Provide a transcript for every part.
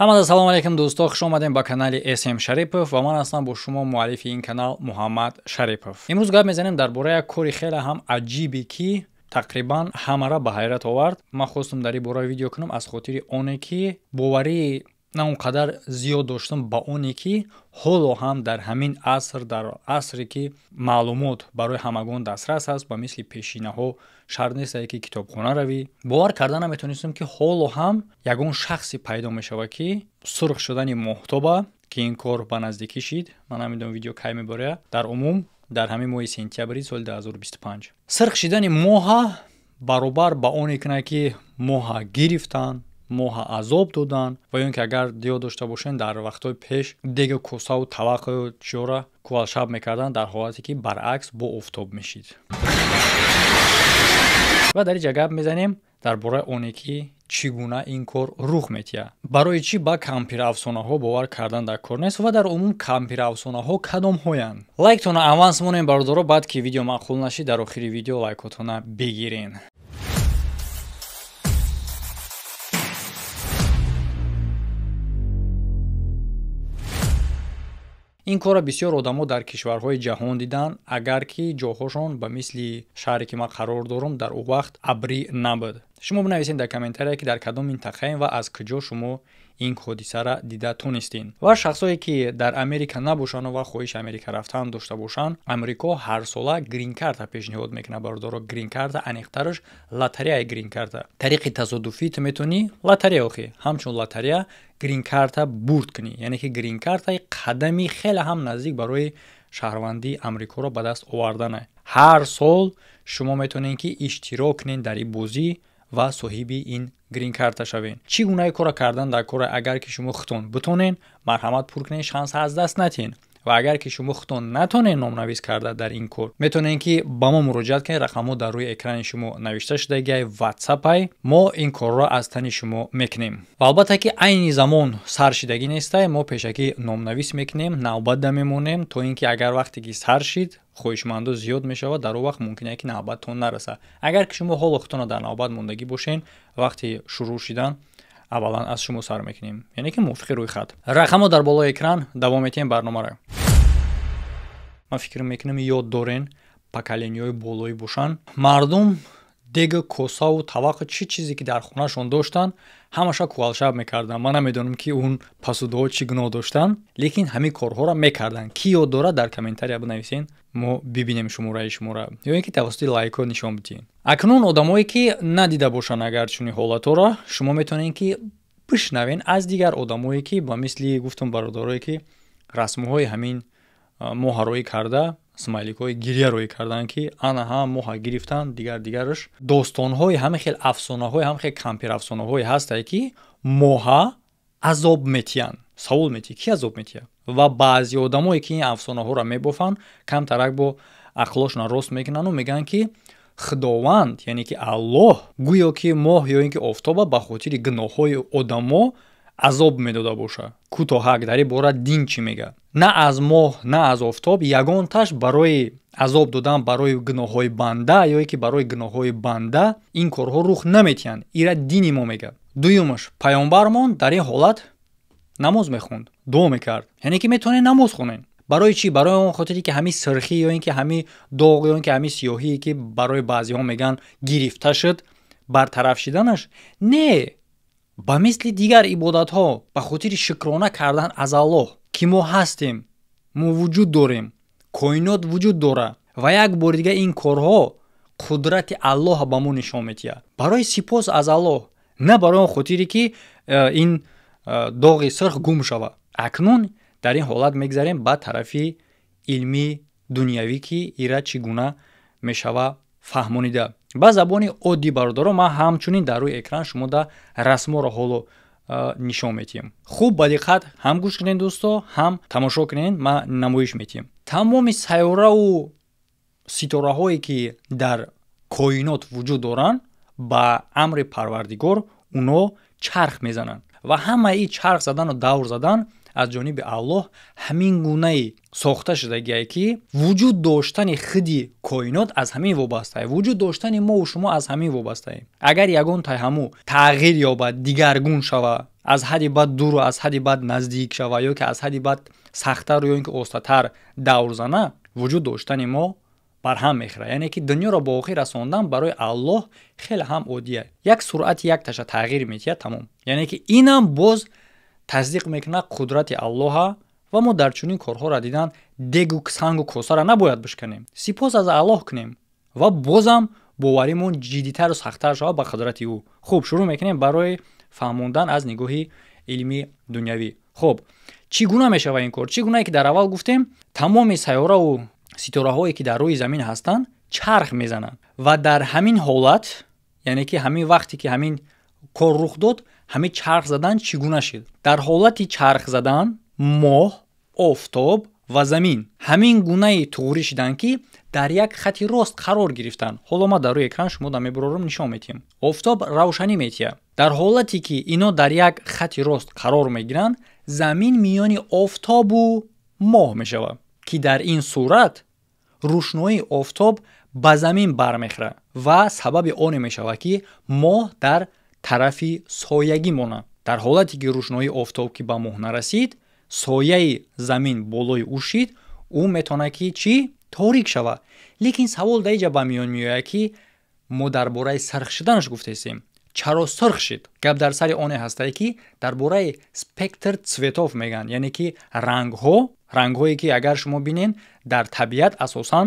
Ҳамада салом алейкум дӯсто, хуш омадем ба канали SM Шарипов ва ман ҳастам бо шумо муаллифи ин канал Муҳаммад Шарипов. Имрӯз гап мезанем дар бораи як кори хеле ҳам аҷибе, ки тақрибан ҳамаро ба ҳайрат овард. Ман хостум дар ин бора видео кунам аз хотири оне ки боварӣ на он қадар зиёд доштам ба оне ки ҳоло ҳам дар ҳамин аср, дар асре ки маълумот барои ҳамагон дастрас аст, ба мисли пешинаҳо шарт нестае ки китобхона равӣ, бовар карда наметонистам ки ҳоло ҳам ягон шахсе пайдо мешавад, ки сурх шудани моҳтоба, ки ин кор ба наздикӣ шид, ман намедонам видео кай меборя, дар умум дар ҳамин моҳи сентябри соли 2025 сирх шидани моҳа баробар ба оне кунад, ки моҳа гирифтанд, моҳа азоб доданд, ва ё ин ки агар ёд дошта бошем, дар вақтҳои пеш дега косаву таваққу чиёра кувалшаб мекарданд, дар ҳолате ки баръакс бо офтоб мешид. Ва дар инҷа гап мезанем дар бораи оне ки чӣ гуна ин кор рух метиҳад, барои чӣ ба кампирафсонаҳо бовар кардан дар кор нест ва дар умум кампирафсонаҳо кадомҳоянд. Лайктона аванс монем, бародаро, баъд ки видео маъқул нашид, дар охири видео лайкотона бигирен. Ин корро бисёр одамо дар кишварҳои ҷаҳон диданд, агар ки ҷоҳошон ба мисли шаҳре ки ман қарор дорам дар он вақт абрӣ набуд. Шумо бинависед дар комментария, ки дар кадом минтақаем ва аз куҷо шумо ин ҳодисаро дида тонистед. Ва шахсое ки дар Америка набошанд ва хоҳиши Америка рафтан дошта бошанд, Амрико ҳарсола грин-карта пешниҳод мекунад, бародаро. Грин-карта, аниқтараш лотареяи грин-карта. Тариқи тасодуфӣ ту метавонӣ лотарея, охи ҳамчун лотарея грин-карта бурд кунӣ, яъне ки грин-картаи қадами хеле ҳам наздик барои шаҳрвандии Амрикоро ба даст овардане. Ҳар сол шумо метавонед ки иштирок кунед дар ин бозӣ ва соҳиби ин грин-карта шавед. Чӣ гунаи корро кардан дар кора? Агар ки шумо худтон битонед, марҳамат, пур кунед, шанс аз даст натиҳед. Ва агар ки шумо худтон натонед номнавис карда дар ин кор, метавонед ки ба мо муроҷиат кунед. Рақамҳо дар рӯи экрани шумо навишта шудагиай, ватсапай, мо ин корро аз тани шумо мекунем. Ва албатта ки айни замон сар шидагӣ нестай, мо пешакӣ номнавис мекунем, навбат мемонем, то ин ки агар вақте ки сар шид, хоҳишмандо зиёд мешавад, дар он вақт мумкин е ки навбаттон нарасад. Агар ки шумо ҳоло худтонро дар навбат мондагӣ бошед, вақти шурӯъ шидан аввалан аз шумо сар мекунем, яъне ки мувофиқи рӯйхат. Рақамҳо дар болои экран. Давом метиҳем барномаро. Ман фикр мекунам, ёд дорен, поколениҳои болоӣ бошанд, мардум дега, косаву таваққу, чӣ чизе ки дар хонашон доштанд, ҳамаша кувалшаб мекарданд. Ман намедонам ки он пасудаҳо чӣ гуноҳ доштанд, лекин ҳамин корҳоро мекарданд. Кӣ ёд дорад, дар комментария бинависен, мо бибинем шумораи шуморо ё ин ки тавассути лайкҳо нишон бидиҳем. Акнун одамое ки надида бошанд агар чунин ҳолатҳоро, шумо метавонед ки бишнавен аз дигар одамое ки ба мисли гуфтум бародарое ки расмҳои ҳамин моҳа роӣ карда, смайликҳои гиря роӣ карданд, ки ана ҳам моҳа гирифтанд, дигар дигараш достонҳои ҳама хел афсонаҳои ҳама хел кампирафсонаҳое ҳастае, ки моҳа азоб метиҳанд. Савол метиҳӣ, ки азоб метиҳад? Ва баъзе одамое ки ин афсонаҳоро мебофанд, камтарак бо ақлошона рост мекунанду мегӯянд, ки Худованд, яъне ки Аллоҳ, гӯё ки моҳ ё ин ки офтоба ба хотири гуноҳҳои одамо азоб медода бошад. Кӯтоҳак дар ин бора дин чӣ мегӯяд? На аз моҳ, на аз офтоб ягонташ барои азоб додан барои гуноҳҳои банда ё ин ки барои гуноҳҳои банда ин корҳо рух наметиҳанд. Ира дини мо мегӯяд. Дуюмаш, паёмбармон дар ин ҳолат намоз мехонд, дуо мекард, яъне ки метавонед намоз хонед. Барои чӣ? Барои он хотире ки ҳамин сирхӣ ё ин ки ҳамин доғ ё ин ки ҳамин сиёҳие ки барои баъзеҳо мегӯянд гирифта шуд, бартараф шиданаш не, ба мисли дигар ибодатҳо, ба хотири шукрона кардан аз Аллоҳ, ки мо ҳастем, мо вуҷуд дорем, коинот вуҷуд дорад. Ва як бори дига ин корҳо қудрати Аллоҳ ба мо нишон метиҳад, барои сипос аз Аллоҳ, на барои он хотире ки ин доғи сирх гум шавад. Акнун дар ин ҳолат мегзарем ба тарафи илмии дунявӣ, ки ира чӣ гуна мешава фаҳмонида ба забони оддӣ. Бародаро, ман ҳамчунин дар рӯи экран шумо да расмҳоро ҳоло нишон метиҳем. Хуб ба диққат ҳам гӯш кунед, дӯсто, ҳам тамошо кунед. Ман намоиш метиҳем тамоми сайёраву ситораҳое ки дар коинот вуҷуд доранд, ба амри Парвардигор уно чарх мезананд ва ҳамаи чарх задану давр задан аз ҷониби Аллоҳ ҳамин гунаи сохта шудагие, ки вуҷуд доштани худи коинот аз ҳамин вобастае, вуҷуд доштани мову шумо аз ҳамин вобастае. Агар ягон тайҳаму тағйир ёбад, дигаргун шава, Аз ҳадди бад дуру аз ҳадди бад наздик шава ё ки аз ҳадди бад сахттару ё ин ки остатар давр зана, вуҷуд доштани мо барҳам мехӯрад. Яъне ки дунёро ба охир расондан барои Аллоҳ хеле ҳам оддия. Як суръати якташа тағйир метиҳад, тамом. Яъне ки инам боз тасдиқ мекунад қудрати Аллоҳа. Ва мо дар чунин корҳоро дидан дегу сангу косаро набояд бишканем, сипос аз Аллоҳ кунем ва бозам боваримон ҷиддитару сахттар шавад ба қудрати ӯ. Хуб, шурӯъ мекунем барои фаҳмондан аз нигоҳи илми дунявӣ. Хуб, чӣ гуна мешавад ин кор? Чӣ гунае ки дар аввал гуфтем, тамоми сайёраву ситораҳое ки дар рӯи замин ҳастанд, чарх мезананд. Ва дар ҳамин ҳолат, яъне ки ҳамин вақте ки ҳамин кор рух дод, ҳамин чарх задан чӣ гуна шид? Дар ҳолати чарх задан моҳ, офтоб ва замин ҳамин гунаи туғрӣ шиданд, ки дар як хати рост қарор гирифтанд. Ҳоло ма дар рӯи экран шумо да мебурорам, нишон метиҳем. Офтоб равшанӣ метиҳад. Дар ҳолате ки ино дар як хати рост қарор мегиранд, замин миёни офтобу моҳ мешавад, ки дар ин сурат рӯшноии офтоб ба замин бармехӯрад ва сабаби оне мешавад, ки моҳ дар тарафи соягӣ монад. Дар ҳолате ки рӯшноии офтоб ки ба моҳ нарасид, сояи замин болои ӯ шид, ӯ метавонад ки чӣ торик шавад. Лекин савол дар инҷа ба миён меояд, ки мо дар бораи сирх шуданаш гуфтаистем, чаро сирх шид? Гап дар сари оне ҳастае, ки дар бораи спектр цветов мегӯянд, яъне ки рангҳо, рангҳое ки агар шумо бинен, дар табиат асосан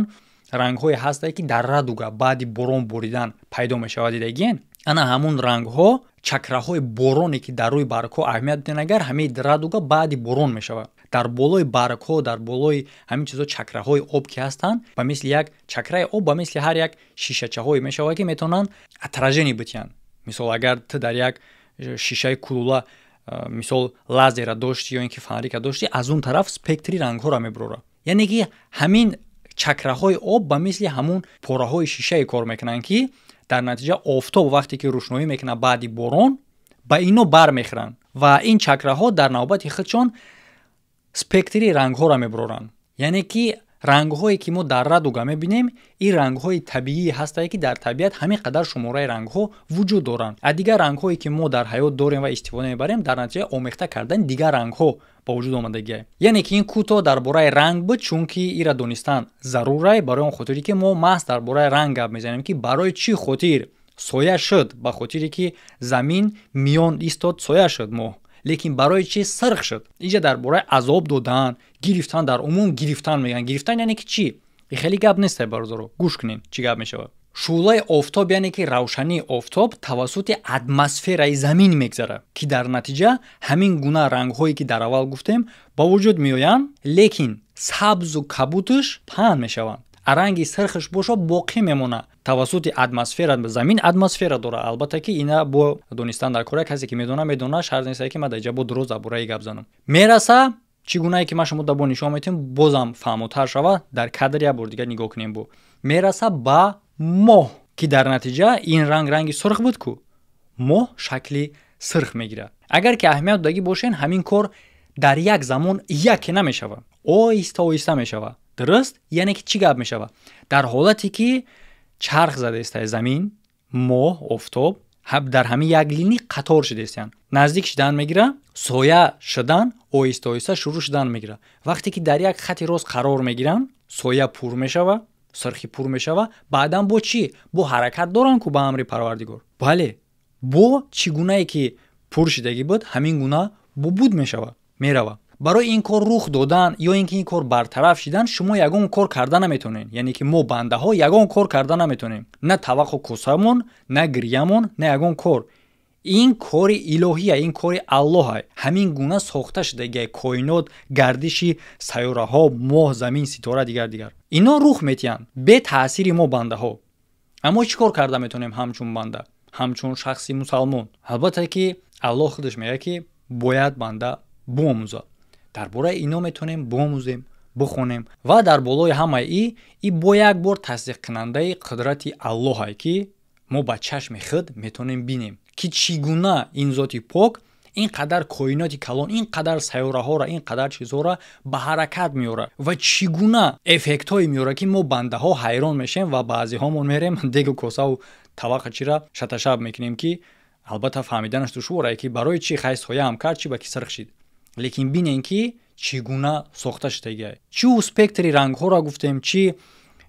рангҳое ҳастае, ки дар радуга баъди борон боридан пайдо мешавад. Дидагиен? Ана ҳамун рангҳо, чакраҳои бороне ки дар рӯи баргҳо, аҳамият биден, агар ҳамаи радуга баъди борон мешавад, дар болои баргҳо, дар болои ҳамин чизо чакраҳои об ки ҳастанд, ба мисли як чакраи об, ба мисли ҳар як шишачаҳое мешавад, ки метавонанд отражение битиҳанд. Мисол, агар ту дар як шишаи кулула, мисол, лазера дошти ё ин ки фонарика дошти, аз он тараф спектри рангҳоро мебурорад. Яъне ки ҳамин чакраҳои об ба мисли ҳамун пораҳои шишае кор мекунанд, ки дар натиҷа офтоб вақте ки рӯшноӣ мекунад баъди борон, ба ино бармехӯранд ва ин чакраҳо дар навбати худшон спектри рангҳоро мебуроранд. Яъне ки рангҳое ки мо дар радуга мебинем, ин рангҳои табиӣ ҳастае, ки дар табиат ҳамин қадар шумораи рангҳо вуҷуд доранд. А дигар рангҳое ки мо дар ҳаёт дорем ва истифода мебарем, дар натиҷаи омехта кардани дигар рангҳо ба вуҷуд омадагиа. Яъне ки ин кӯтоҳ дар бораи ранг буд, чунки ира донистан зарурай барои он хотире, ки мо маҳз дар бораи ранг гап мезанем, ки барои чӣ хотир соя шуд. Ба хотире ки замин миён истод, соя шуд моҳ. Лекин барои чӣ сирх шуд? Инҷа дар бораи азоб додан, гирифтан, дар умум гирифтан мегӯянд. Гирифтан яъне ки чӣ? Хеле гап нестай, бародаро, гӯш кунем, чӣ гап мешавад. Шӯълаи офтоб, яъне ки равшании офтоб, тавассути атмосфераи замин мегзарад, ки дар натиҷа ҳамин гуна рангҳое ки дар аввал гуфтем, ба вуҷуд меоянд. Лекин сабзу кабуташ паҳн мешаванд, а ранги сирхаш бошо боқӣ мемонад. Тавассути атмосфера, замин атмосфера дорад. Албатта ки ина бо донистан дар кора, касе ки медона, медона, шарт нестае, ки ман дар инҷа бо дуруст дар бораи гап занам. Мераса чӣ гунае ки ман шумо дар бо нишон метиҳам, бозам фаҳмотар шавад, дар кадр як бор дигар нигоҳ кунем. Бо мераса ба моҳ, ки дар натиҷа ин ранг ранги сурх буд ку, моҳ шакли сирх мегирад. Агар ки аҳамият додагӣ бошен, ҳамин кор дар як замон яке намешавад, оҳиста оҳиста мешавад. Дуруст? Яъне ки чӣ гап мешавад? Дар ҳолате ки чарх задаистае замин, моҳ, офтоб дар ҳамин як линӣ қатор шудаистиянд, наздик шудан мегира, соя шудан оҳиста оҳиста шурӯъ шудан мегирад. Вақте ки дар як хати рост қарор мегиранд, соя пур мешавад, сирхӣ пур мешавад. Баъдан бо чӣ бо ҳаракат доранд ку, ба амри Парвардигор. Бале, бо чӣ гунае ки пур шидагӣ буд, ҳамин гуна бо буд мешавад, меравад. Барои ин кор рух додан ё ин ки ин кор бартараф шидан, шумо ягон кор карда наметавонед. Яъне ки мо бандаҳо ягон кор карда наметавонем, на таваққу косамон, на гирьямон, на ягон кор. Ин кори илоҳия, ин кори Аллоҳа. Ҳамин гуна сохта шудагия коинот, гардиши сайёраҳо, моҳ, замин, ситора, дигар дигар, ино рух метиҳанд бе таъсири мо бандаҳо. Аммо чӣ кор карда метавонем ҳамчун банда, ҳамчун шахси мусалмон? Албатта ки Аллоҳ худаш мегӯяд, ки бояд банда биомӯзад. Дар бораи ино метавонем биомӯзем, бихонем. Ва дар болои ҳамаи и бо як бор тасдиқкунандаи қудрати Аллоҳае, ки мо ба чашми худ метавонем бинем, ки чӣ гуна ин зоти пок ин қадар коиноти калон, ин қадар сайёраҳоро, ин қадар чизҳоро ба ҳаракат меорад ва чӣ гуна эффектҳое меорад, ки мо бандаҳо ҳайрон мешавем ва баъзеҳомон мерем, дегу косаву тавақа чира шаташаб мекунем, ки Албатта, фаҳмиданаш душворае, ки барои чӣ хай сояам кард, чӣ ба ки сирх шид. Лекин бинен, ки чӣ гуна сохта шудагиай. Чӣ спектри рангҳоро гуфтем, чӣ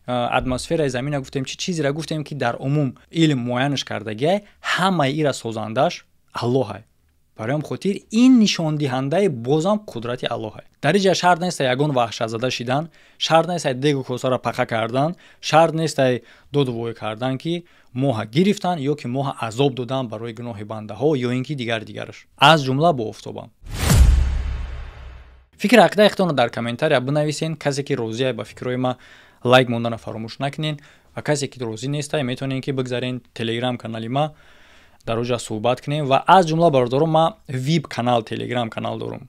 атмосфераи замина гуфтем, чӣ чизеро гуфтем, ки дар умум илм муайянаш кардагиай, ҳамаи ира созандааш Аллоҳай. Барои ҳам хотир ин нишондиҳандаи бозам қудрати Аллоҳай. Дар инҷа шарт неста ягон ваҳшатзада шидан, шарт нестай дегу косаро пақа кардан, шарт нестай додувой кардан, ки моҳа гирифтан ё ки моҳа азоб додан барои гуноҳи бандаҳо, ё ин ки дигар дигараш, аз ҷумла бо офтобам. Фикри ақидаи худтонро дар комментария бинависен. Касе ки розия ба фикрҳои ма, лайк монданро фаромӯш накунен, ва касе ки розӣ нестай, метавонен, ки бигзарен телеграм канали ма, дар оҷа суҳбат кунем. Ва аз ҷумла, бародаро, ма вип канал, телеграм канал дорум.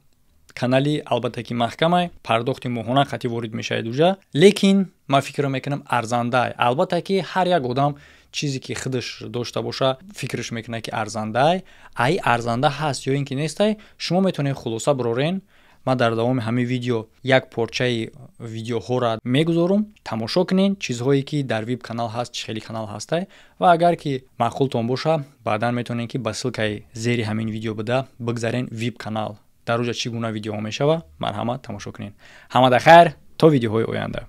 Канали, албатта, ки маҳкамай, пардохти моҳона қатӣ ворид мешавед уҷа, лекин ман фикр мекунам, арзандай. Албатта, ки ҳар як одам чизе ки худаш дошта боша, фикраш мекунад, ки арзандай. Ай арзанда ҳаст ё ин ки нестай, шумо метавонед хулоса бирорен. Ман дар давоми ҳамин видео як порчаи видеоҳоро мегузорум, тамошо кунен, чизҳое ки дар вип канал ҳаст, чӣ хели канал ҳастай. Ва агар ки маъқултон боша, баъдан метавонед, ки ба ссылкаи зери ҳамин видео буда бигзарен вип канал. Дар оҷа чӣ гуна видеоҳо мешава, марҳамат, тамошо кунед. Ҳамада хайр, то видеоҳои оянда.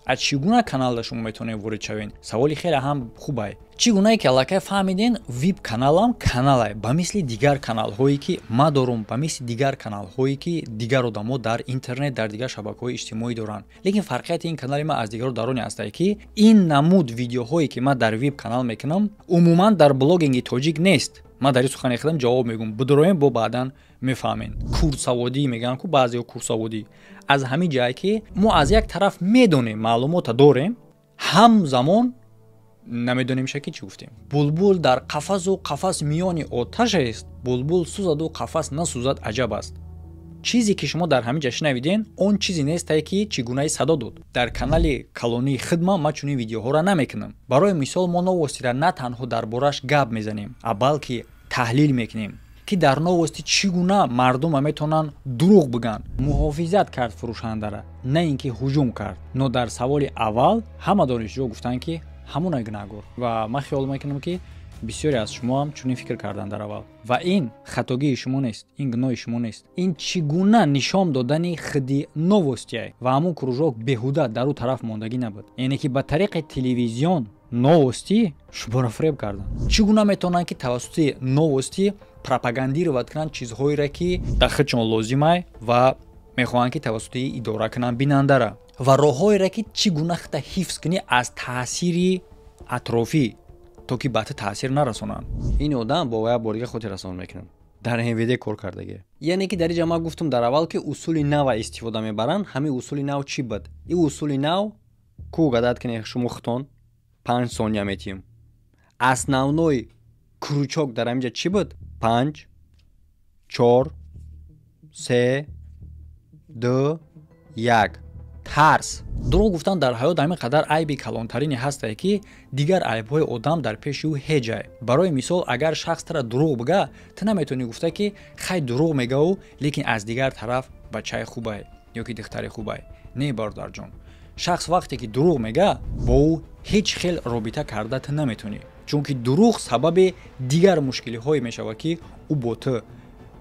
Аз чӣ гуна каналда шумо метавонед ворид шавед? Саволи хеле ҳам хубай. Чӣ гунае ки аллакай фаҳмиден, вип каналам каналай ба мисли дигар каналҳое, ки ма дорум, ба мисли дигар каналҳое, ки дигар одамо дар интернет, дар дигар шабакаҳои иҷтимоӣ доранд. Лекин фарқияти ин канали ма аз дигаро дар оне ҳастае, ки ин намуд видеоҳое, ки ман дар вип канал мекунам, умуман дар блогинги тоҷик нест. Ман дар ин сухани худам ҷавоб мегӯм, бидуроем, бо баъдан мефаҳмем. Курсаводӣ мегӯям ку баъзеҳо, курсаводӣ аз ҳамин ҷае, ки мо аз як тараф медонем, маълумота дорем, ҳам замон намедонем ша, ки чӣ гуфтем. Булбул дар қафасу қафас миёни оташ аст, булбул сӯзаду қафас насӯзад, аҷаб аст. Чизе ки шумо дар ҳамин ҷа шунавиден, он чизе нестае, ки чӣ гунаи садо дод. Дар канали калонии хидма ман чунин видеоҳоро намекунам. Барои мисол, мо новостира на танҳо дар бораш гап мезанем, а балки таҳлил мекунем, ки дар новости чӣ гуна мардума метавонанд дурӯғ бигӯянд. Муҳофизат кард фурӯшандара, на ин ки ҳуҷум кард. Но дар саволи аввал ҳама донишҷӯ гуфтанд, ки ҳамона гунаҳгор, ва ман хиёл мекунам, ки бисёре аз шумо ҳам чунин фикр карданд дар аввал. Ва ин хатогии шумо нест, ин гуноҳи шумо нест, ин чӣ гуна нишон додани хиди новостиай. Ва ҳамун кружок беҳуда дар ӯ тараф мондагӣ набуд, яъне ки ба тариқи телевизион новости шуморо фиреб карданд. Чӣ гуна метавонанд, ки тавассути новости пропагандировать кунанд чизҳоеро, ки дар худшон лозимай, ва мехоҳанд, ки тавассути идора кунанд бинандара, ва роҳҳоеро, ки чӣ гуна худта ҳифз кунӣ аз таъсири атрофӣ, то ки ба ту таъсир нарасонанд. Ин одам бо як бор дига хотиррасон мекунам, дар МВД кор кардагӣ. Яъне ки дар инҷа ман гуфтам дар аввал, ки усули нава истифода мебаранд. Ҳамин усули нав чӣ буд? Ин усули нав ку гадат кунед шумо худтон, 5 сония метиҳем. Основной крючок дар ҳаминҷа чӣ буд? Панҷ, чор, се, ду, як. Тарс. Дурӯғ гуфтан дар ҳаёт ҳамин қадар айби калонтарине ҳастае, ки дигар айбҳои одам дар пеши ӯ ҳеҷ ай. Барои мисол, агар шахс тара дурӯғ бига, ту наметавонӣ гуфта, ки хай, дурӯғ мегаву, лекин аз дигар тараф бачаи хубай ё ки духтари хубай. Не, бародарҷон, шахс вақте ки дурӯғ мега, бо ӯ ҳеҷ хел робита карда ту наметавонӣ, чунки дурӯғ сабаби дигар мушкилиҳое мешавад, ки ӯ бо ту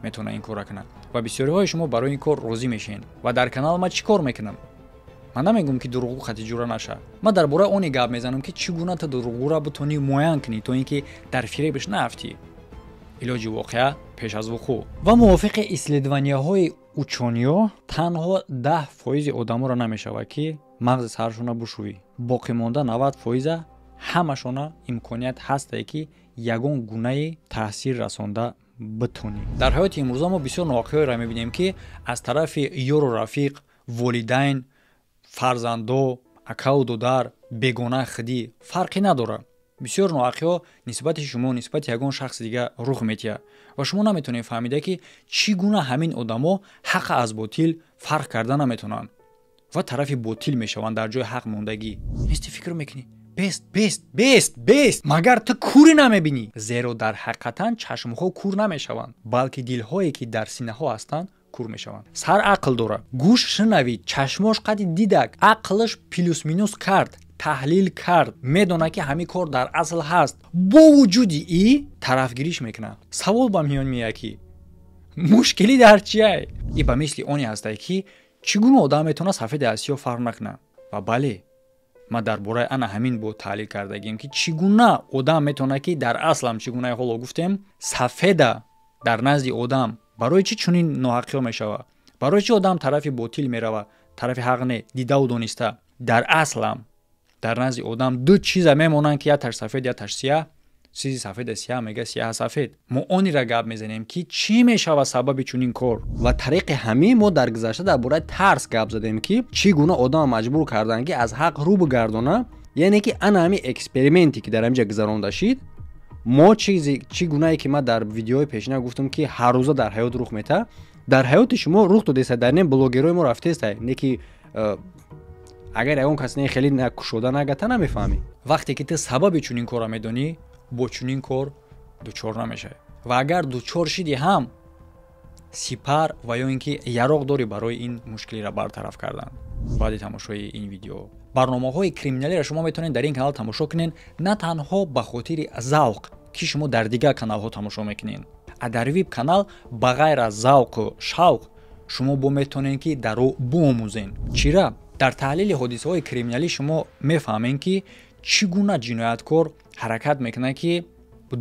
метавонад ин корра кунад. Ва бисёриҳои шумо барои ин кор розӣ мешавед. Ва дар канал ман чӣ кор мекунам? Ман намегӯм, ки дурӯғгӯ хати ҷура наша. Ман дар бораи оне гап мезанам, ки чӣ гуна ту дурӯғгӯра битонӣ муайян кунӣ, то ин ки дар фиребаш наафтӣ. Илоҷи воқеа пеш аз вуқӯъ. Ва мувофиқи исследованияҳои учёныйҳо, танҳо 10 фоизи одаморо намешавад, ки мағзи саршона бушӯӣ. Боқимонда 90 фоиза ҳамашона имконият ҳастае, ки ягон гунаи таъсир расонда битонӣ. Дар ҳаёти имрӯза мо бисёр воқеаҳоеро мебинем, ки аз тарафи ёру рафиқ, волидайн, фарзандо, акаву додар, бегона, худӣ, фарқе надорад, бисёр ноҳақиҳо нисбати шумо, нисбати ягон шахси дига рух метиҳад, ва шумо наметавонед фаҳмида, ки чӣ гуна ҳамин одамо ҳаққа аз ботил фарқ карда наметавонанд ва тарафи ботил мешаванд дар ҷои ҳақ мондагӣ. Мести фикр мекунӣ: бест, бест, бест, бест, магар ту кӯрӣ, намебинӣ? Зеро дар ҳақиқатан чашмҳо кӯр намешаванд, балки дилҳое, ки дар синаҳо ҳастанд, кӯр мешаванд. Сар ақл дорад, гӯш шунавид, чашмош қади дидак, ақлаш плюс минус кард. Таҳлил кард, медонад, ки ҳамин кор дар асл ҳаст, бо вуҷуди и тарафгириш мекунад. Савол ба миён меяд, ки мушкилӣ дар чиай? И ба мисли оне ҳастае, ки чӣ гуна одам метавонад сафеди аз сиёҳ фарқ накунад? Ва бале, ман дар бораи ана ҳамин бо таҳлил кардагим, ки чӣ гуна одам метавонад, ки дар аслам чӣ гунае ҳоло гуфтем, сафеда дар назди одам барои чӣ чунин ноҳақиҳо мешавад? Барои чӣ одам тарафи ботил меравад, тарафи ҳақ не, дидаву дониста? Дар аслам дар назди одам ду чиза мемонанд, ки якташ сафед, якташ сияҳ. Чизи сафеда сияҳ мега, сияҳ сафед. Мо онира гап мезанем, ки чӣ мешавад сабаби чунин кор. Ва тариқи ҳамин мо дар гузашта дар бораи тарс гап задем, ки чӣ гуна одама маҷбур карданд, ки аз ҳақ рӯ бигардона. Яъне ки ана ҳамин эксперименте, ки дар ҳамин ҷа гузаронда шид, мо чизи чӣ гунае, ки ман дар видеои пешина гуфтам, ки ҳаррӯза дар ҳаёт рух метаҳад, дар ҳаёти шумо рух додеста. Дар нем блогерҳои мо рафтеста, не ки агар ягон кас не хеле кушода нагата, намефаҳмӣ. Вақте ки ту сабаби чунин корро медонӣ, бо чунин кор дучор намешавӣ. Ва агар дучор шидӣ ҳам, сипар ва ё ин ки яроқ дорӣ барои ин мушкилиро бартараф кардан. Баъди тамошои ин видео барномаҳои криминалиро шумо метавонед дар ин канал тамошо кунед, на танҳо ба хотири завқ, ки шумо дар дигар каналҳо тамошо мекунед, а дар вип канал ба ғайр аз завқу шавқ шумо бо метавонед, ки дар ӯ биомӯзед. Чира? Дар таҳлили ҳодисаҳои криминалӣ шумо мефаҳмед, ки чӣ гуна ҷинояткор ҳаракат мекунад, ки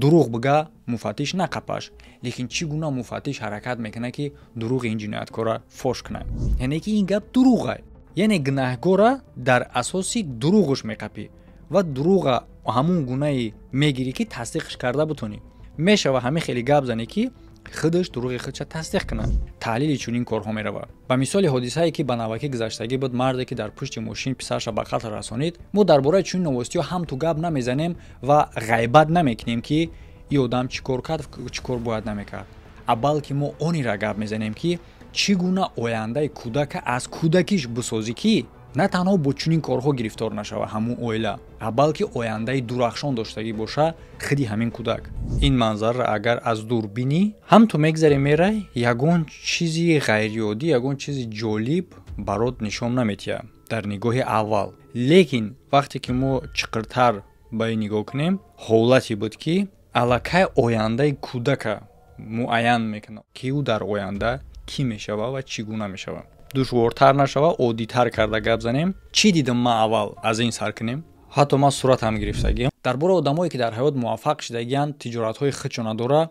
дурӯғ бига, муфаттиш нақапаш, лекин чӣ гуна муфаттиш ҳаракат мекунад, ки дурӯғи ин ҷинояткорро фош кунад. Яъне ки ин гап дурӯғ, яъне гунаҳгора дар асоси дурӯғаш меқапӣ ва дурӯға ҳамун гунае мегирӣ, ки тасдиқш карда бутонӣ. Мешава ҳамин хеле гап занӣ, ки худаш дурӯғи худша тасдиқ кунад. Таҳлили чунин корҳо меравад. Ба мисоли ҳодисае, ки ба навакӣ гузаштагӣ буд, марде, ки дар пушти мошин писарша ба қатл расонид. Мо дар бораи чунин новостиҳо ҳам ту гап намезанем ва ғайбат намекунем, ки и одам чӣ кор кард, чӣ кор бояд намекард, а балки мо онира гап мезанем, ки чӣ гуна ояндаи кӯдака аз кӯдакиш бисозӣ, ки на танҳо бо чунин корҳо гирифтор нашава ҳамун оила, а балки ояндаи дурахшон доштагӣ боша худи ҳамин кӯдак. Ин манзарра агар аз дур бинӣ, ҳам ту мегзаре, мерай, ягон чизи ғайриоддӣ, ягон чизи ҷолиб барот нишон наметиҳад дар нигоҳи аввал. Лекин вақте ки мо чиқиртар ба ин нигоҳ кунем, ҳолате буд, ки аллакай ояндаи кӯдака муайян мекунад, ки ӯ дар оянда кӣ мешавад ва чӣ гуна мешавад. Душвортар нашава, оддитар карда гап занем. Чӣ дидам ман? Аввал аз ин сар кунем. Ҳатто ман суратам гирифтагиам. Дар бораи одамое, ки дар ҳаёт муваффақ шудагианд, тиҷоратҳои худшона дора,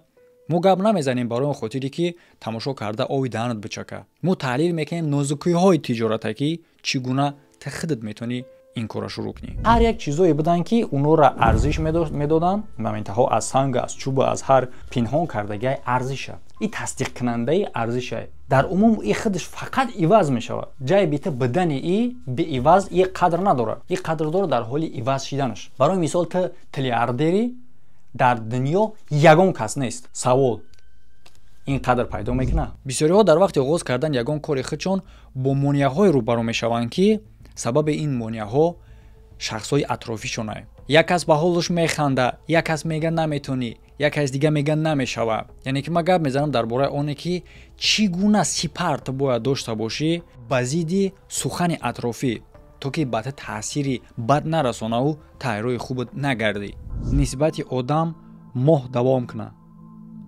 мо гап намезанем барои он хотире, ки тамошо карда ови даҳанат бичака. Мо таҳлил мекунем нозукиҳои тиҷората, ки чӣ гуна ту худат метавонӣ ин корро шурӯъ кунӣ. Ҳар як чизое буданд, ки онҳоро арзиш медоданд. Моментаҳо аз санг, аз чӯбу аз ҳар пинҳон кардагиай арзиша, и тасдиқкунандаи арзиша. Дар умум и худаш фақат иваз мешавад. Ҷайи бита бидани и беиваз и қадр надорад, и қадр дорад дар ҳоли иваз шиданаш. Барои мисол, ту триллиардерӣ, дар дунё ягон кас нест. Савол: ин қадр пайдо мекунад? Бисёриҳо дар вақти оғоз кардан ягон кори худшон бо монеаҳое рӯбарӯ мешаванд, ки сабаби ин монеаҳо шахсҳои атрофишонае. Як кас ба ҳолаш механда, як кас мега наметонӣ, як кас дига мега намешава. Яъне ки ман гап мезанам дар бораи оне, ки чӣ гуна сипар ту бояд дошта бошӣ ба зидди сухани атрофӣ, то ки ба ту таъсири бад нарасонаву тайрои хубат нагардӣ. Нисбати одам моҳ давом кунад,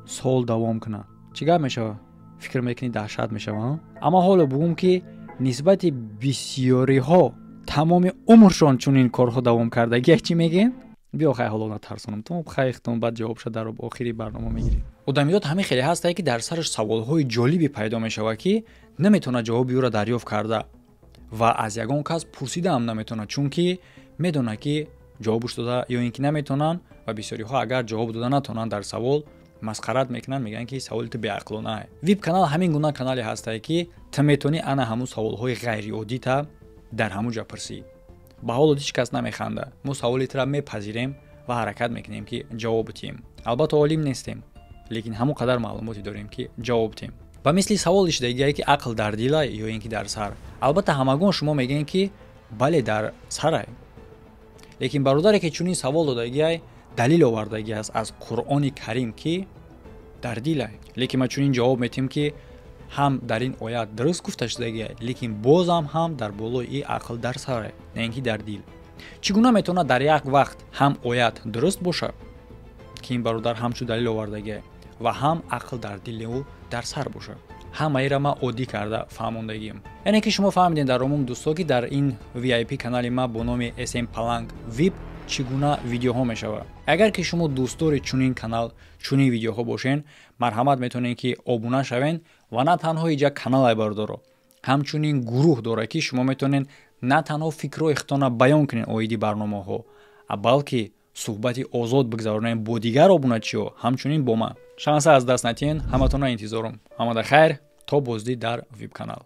сол давом кунад, чӣ гап мешавад? Фикр мекунӣ, даҳшат мешава. Аммо ҳоло бугум, ки нисбати бисёриҳо тамоми умршон чунин корҳо давом кардагия, чӣ мегӯем? Биё, хай, ҳоло натарсонам ту, хайхтон, баъд ҷавобша дар охири барнома мегирем. Одамиёт ҳамин хеле ҳастае, ки дар сараш саволҳои ҷолибе пайдо мешавад, ки наметавонад ҷавоби ӯро дарёфт карда ва аз ягон кас пурсидаам наметавонад, чунки медонад, ки ҷавобш дода ё ин ки наметавонанд. Ва бисёриҳо агар ҷавоб дода натавонанд дар савол, масхарат мекунанд, мегӯянд, ки саволи ту беақлонае. Вип канал ҳамин гуна канале ҳастае, ки ту метавонӣ ана ҳамун саволҳои ғайриоддита дар ҳамун ҷо пурсӣ. Ба ҳоло ҳеҷ кас намеханда. Мо саволи тура мепазирем ва ҳаракат мекунем, ки ҷавоб диҳем. Албатта, олим нестем, лекин ҳамон қадар маълумоте дорем, ки ҷавоб диҳем. Ба мисли саволи шидагие, ки ақл дар дила ё ин ки дар сар? Албатта, ҳамагон шумо мегӯем, ки бале, дар сарай. Лекин бародаре, ки чунин савол додагиай, далил овардагиаст аз Қуръони Карим, ки дар дилай. Лекин ман чунин ҷавоб метиҳем, ки ҳам дар ин оят дуруст гуфта шудагиай, лекин бозам ҳам дар болои и ақл дар сарай, на ин ки дар дил. Чӣ гуна метавонад дар як вақт ҳам оят дуруст бошад, ки ин бародар ҳамчун далел овардагия, ва ҳам ақл дар дили ӯ дар сар бошад? Ҳамаира ман оддӣ карда фаҳмондагиам. Яъне ки шумо фаҳмидем дар умум, дӯсто, ки дар ин VIP канали ма бо номи СМ Паланг Вип чӣ гуна видеоҳо мешавад. Агар ки шумо дӯстдори чунин канал, чунин видеоҳо бошен, марҳамат, метавонед, ки обуна шавен. Ва на танҳо иҷа каналай, бардоро, ҳамчунин гурӯҳ дорад, ки шумо метавонед на танҳо фикрҳои худтона баён кунед оиди барномаҳо, балки суҳбати озод бигзаронем бо дигар обуначиҳо, ҳамчунин бо ман. Шанса аз даст натиҳен. Ҳаматона интизорум. Ҳамада хайр, то боздид дар вип канал.